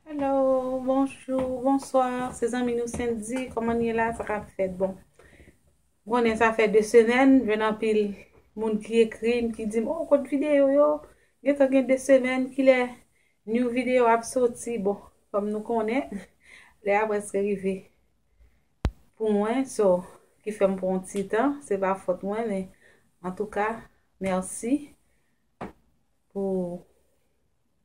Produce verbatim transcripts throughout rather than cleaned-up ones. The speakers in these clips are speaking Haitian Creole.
Hello, bonjou, bonswa, se zanmi nou Sendy, kòman n ye la, sa k ap fèt? Bon, m konnen sa fè de semèn, jwenn anpil moun ki ekri m, ki di m, "Oh, kot videyo yo? Gentan gen de semèn, kilè new video ap soti?" Bon, kòm nou konnen, lè a prèske rive pou mwen, so, ki fè m pran yon ti tan, se pa fòt mwen, men antouka, mèsi pou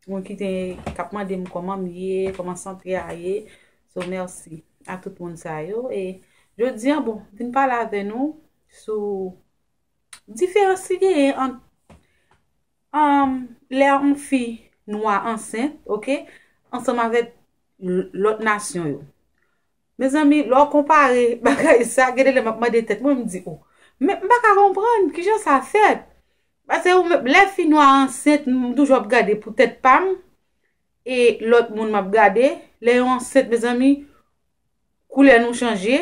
moun ki te, k ap mande m kòman m ye, kòman sante a ye. So, mèsi a tout moun sa yo. E jodi a, bon, vin pale avè nou sou diferans ki genyen ant, um, lè yon fi nwa ansent, oke, ansanm avèk l-, lòt nasyon yo. Mezanmi, lè w konpare bagay sa, gen de lè m ap mande tèt mwen, m di, "Oh, men m pa ka konprann kijan sa fèt." Paske ou menm, lè fi nwa ansent, m toujou ap gade pou tèt pa m, e lòt moun m ap gade, lè yo ansent, mezanmi, koulè nou chanje,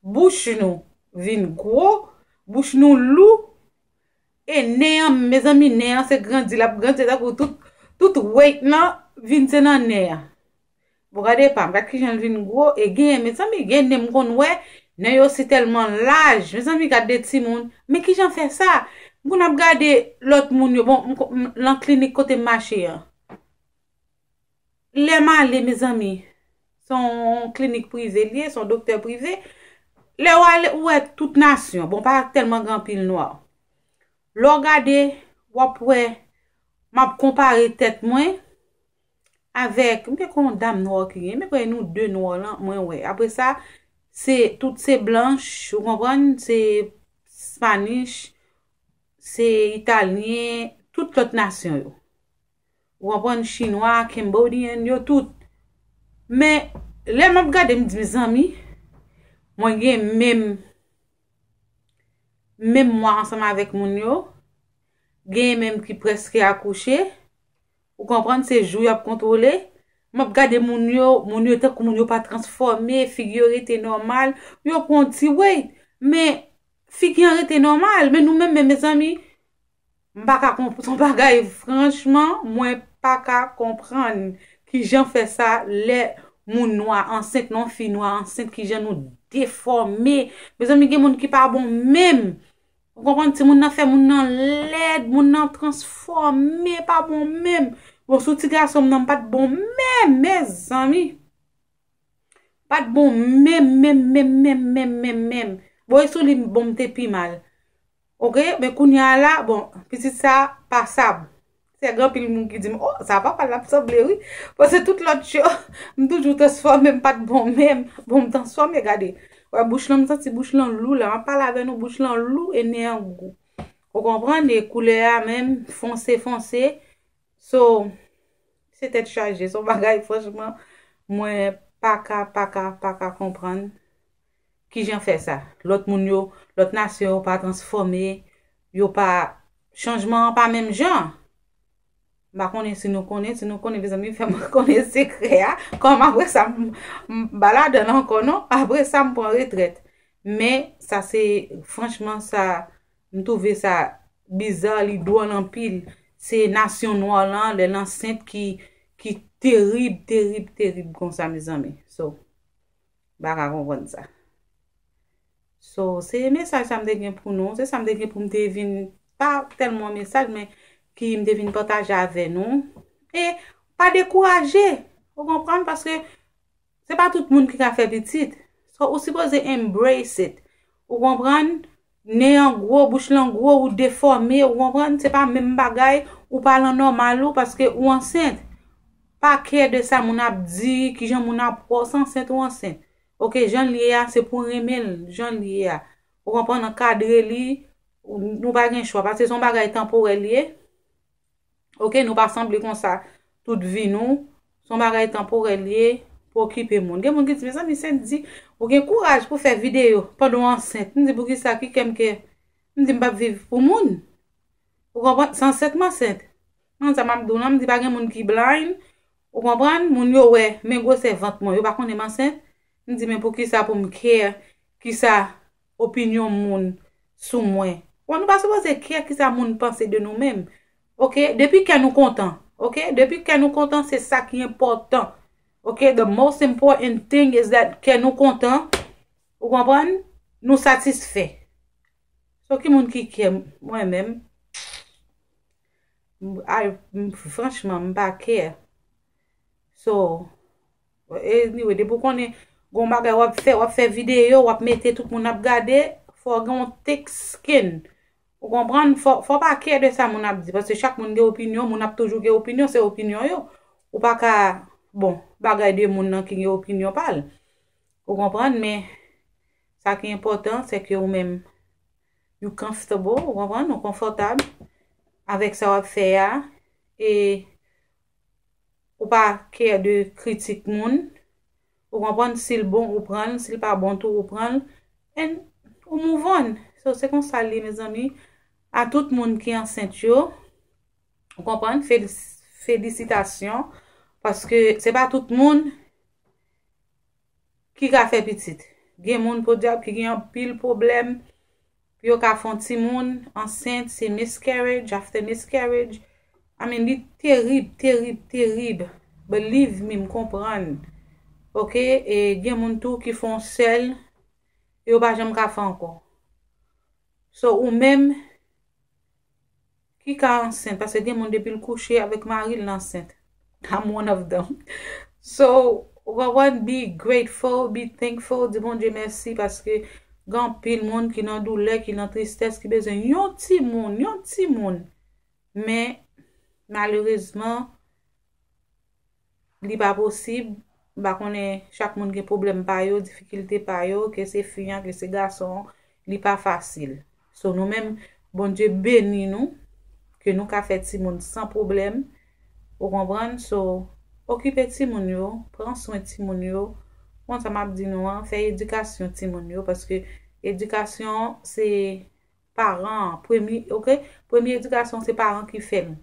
bouch nou vin gwo, bouch nou lou, e nen an, mezanmi, nen an se grandi, l ap grandi, tankou tout, tout weight lan vin se nan nen an. Bon, gade pa m, gad kijan l vin gwo, e gen, mezanmi, gen nen m konn wè, nen yo si tèlman laj, mezanmi, gad de timoun, men kijan fè sa? M konn ap gade lòt moun yo, bon, m ko-, m, nan klinik kote m mache an. Lè m ale, mezanmi, se yon klinik prive l ye, se yon doktè prive. Lè w ale, ou wè tout nasyon. Bon, pa tèlman gen anpil nwa. Lè w gade, w ap wè, m ap konpare tèt mwen avèk, m te kon yon dam nwa ki gen, men prè nou de nwa lan, mwen wè. Apre sa, se, tout se blanch, ou konprann, se Spanish, se italyen, tout lòt nasyon yo. Ou konprann, chinwa, Cambodian, yo tout. Men, lè m ap gade, m di, "Mezanmi, mwen gen menm, menm mwa ansanm avèk moun yo, gen menm ki prèske akouche." Ou konprann, se jou y ap kontwole. M ap gade moun yo, moun yo tankou moun yo pa transfòme, figi yo rete nòmal, yo pran yon ti weight, men figi an rete nòmal, men nou menm, men mezanmi, m pa ka konp-, se yon bagay, franchman, mwen pa ka konprann kijan fè sa lè moun nwa ansent, non, fi nwa ansent, kijan nou defòme. Mezanmi, gen moun ki pa bon menm. Ou konprann, timoun nan fè moun nan lèd, moun nan transfòme, pa bon menm. Bon, sou ti gason m nan, m pa t bon menm, mezanmi. Pa t bon menm, menm, menm, menm, menm, menm, menm. Bon, e sou li, bon, m te pi mal. Oke, men kounye a la, bon, pitit sa pasab. Se gen anpil moun ki di m, "Oh, sa papa l ap sanble, wi." Paske tout lòt yo, m toujou transfòme, m pa t bon menm. Bon, m transfòme, gade. Wè, bouch lan, m santi bouch lan lou la. M ap pale avè nou, bouch lan lou e nen an gou. Ou konprann? E koulè a menm, fonse, fonse. So, se tèt chaje. Se yon bagay, franchman, mwen pa ka, pa ka, pa ka konprann kijan fè sa. Lòt moun yo, lòt nasyon yo pa transfòme, yo pa, chanjman an pa menm jan. M pa konnen si nou konnen, si nou konnen, mezanmi, fè mwen konnen sekrè a. Kòm apre sa, m, m pa ladan l ankò, non. Apre sa, m pran retrèt. Men, sa se, franchman, sa, m twouve sa biza, li dwòl anpil. Se nasyon nwa lan, lè l ansent ki, ki terib, terib, terib konsa, mezanmi. So, m pa ka konprann sa. So, se mesaj sa m te gen pou nou. Se sa m te gen pou m te vin, pa tèlman mesaj, men ki m te vin pataje avè nou. E pa dekouraje, ou konprann, paske se pa tout moun ki ka fè pitit. So, ou sipoze embrace it. Ou konprann? Nen an gwo, bouch lan gwo, ou defòme, ou konprann? Se pa menm bagay, ou pa lan nòmal ou, paske ou ansent. Pa kè de sa moun ap di, kijan moun ap wè w, se ansent ou ansent. Oke, jan l ye a, se pou renmen l, jan l ye a. Ou konprann, ankadre li, ou, nou pa gen chwa, paske se yon bagay tanporèl ye. Oke, nou pa sanble konsa tout vi nou, se yon bagay tanporèl ye, pou okipe moun. Gen moun ki di, "Mezanmi, Sendy, ou gen kouraj pou fè videyo pandan w ansent." M di, "Poukisa, ki kè m kè?" M di, "M p ap viv pou moun." Ou konprann? Se ansent m ansent. Konn sa m ap di w lan, m di pa gen moun ki blind. Ou konprann? Moun yo wè, men gwosè vant mwen, yo pa konnen m ansent. M di, "Men poukisa pou m kè kisa opinyon moun sou mwen?" Bon, nou pa sipoze kè kisa moun panse de nou menm. Oke? Depi kè nou kontan, Ok, depi kè nou kontan, se sa ki enpòtan. Ok, the most important thing is that kè nou kontan. Ou konprann? Nou satisfè. So, ki moun ki kè mwen menm? Ay, m- franchman, m pa kè. So, anyway, depi w konnen gon bagay w ap fè, w ap fè videyo, w ap mete tout moun ap gade, fò w gen yon thick skin. Ou konprann? Fò, fò w pa kè de sa moun ap di, paske chak moun gen opinyon, moun ap toujou gen opinyon, se opinyon yo. Ou pa ka, bon, bagay de moun nan ki gen opinyon pa l. Ou konprann? Men, sa ki enpòtan, se ke ou menm, you comfortable, ou konprann? Ou konfòtab avèk sa w ap fè a. E ou pa kè de kritik moun. Ou konprann? Si l bon, ou pran l. Si l pa bon tou, ou pran l. And ou move on. So, se konsa l ye, mezanmi. A tout moun ki ansent yo, ou konprann? Felis- felisitasyon. Paske se pa tout moun ki ka fè pitit. Gen moun, podyab, ki gen anpil pwoblèm pou yo ka fè yon timoun, ansent, se miscarriage after miscarriage. I mean, li terib, terib, terib. Believe me, m konprann. Ok? E gen moun tou ki fè yon sèl, e yo pa janm ka fè ankò. So, ou menm, ki ka ansent, paske gen moun depi l kouche avèk mari l, l ansent. I'm one of them. So, ou konprann, be grateful, be thankful, di Bondye mèsi, paske gen anpil moun ki nan doulè, ki nan tristès, ki bezwen yon timoun, yon timoun. Men, malerezman, li pa posib. M pa konnen, chak moun gen pwoblèm pa yo, difikilte pa yo, ke se fi an, ke se gason an, li pa fasil. So, nou menm, Bondye beni nou, ke nou ka fè timoun san pwoblèm. Ou konprann? So, okipe timoun yo, pran swen timoun yo. Konn sa m ap di nou an, fè edikasyon timoun yo, paske edikasyon se paran an, premye, ok? Premye edikasyon se paran ki fè l.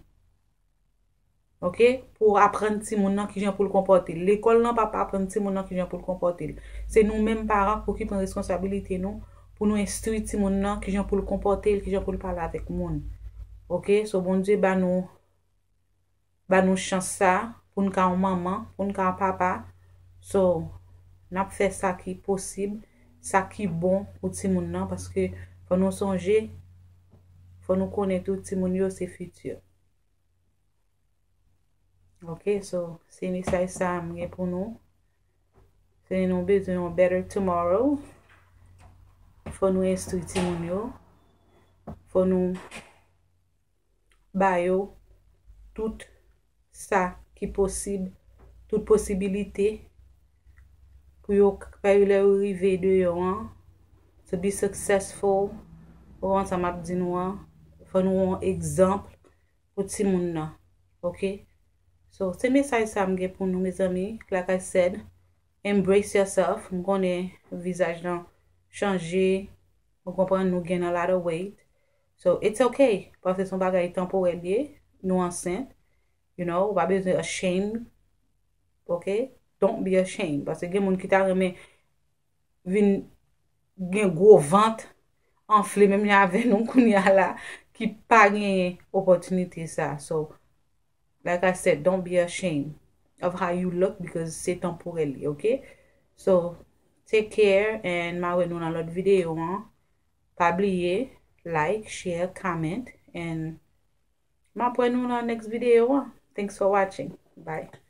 Ok? Pou aprann timoun nan kijan pou l konpòte l. Lekòl lan p ap aprann timoun nan kijan pou l konpòte l. Se nou menm paran pou ki pran responsabilite nou, pou nou enstwi timoun nan kijan pou l konpòte l, kijan pou l pale avèk moun. Ok? So, Bondye ba nou, ba nou chans sa, pou n ka yon manman, pou n ka yon papa. So, n ap fè sa ki posib, sa ki bon pou timoun nan, paske fò nou sonje, fò nou konnen tou timoun yo se fiti. Ok, so, se mesaj sa a m gen pou nou. Se nou bezwen yon better tomorrow. Fò nou enstwi timoun yo. Fò nou ba yo tout sa ki posib, tout posibilite pou yo k- pa yo lè yo rive deyò an, to be successful. Ou konprann sa m ap di nou an? Fò nou yon egzanp pou timoun nan. Ok? So, se mesaj sa m gen pou nou, mezanmi. Like I said, embrace yourself. M konnen vizaj lan chanje. Ou konprann, nou gen a lot of weight. So, it's okay. Paske se yon bagay tanporèl ye. Nou ansent. You know, ou pa bezwen ashamed. Ok? Don't be ashamed. Paske gen moun ki ta renmen vin gen gwo vant, anfle menm jan avè nou kounye a la, ki pa genyen opòtinite sa. So, like I said, don't be ashamed of how you look because se tanporèl li, ok? So, take care and m a wè nou nan lòt videyo an. Pa bliye, like, share, comment, and m ap wè nou nan next videyo an. Thanks for watching. Bye.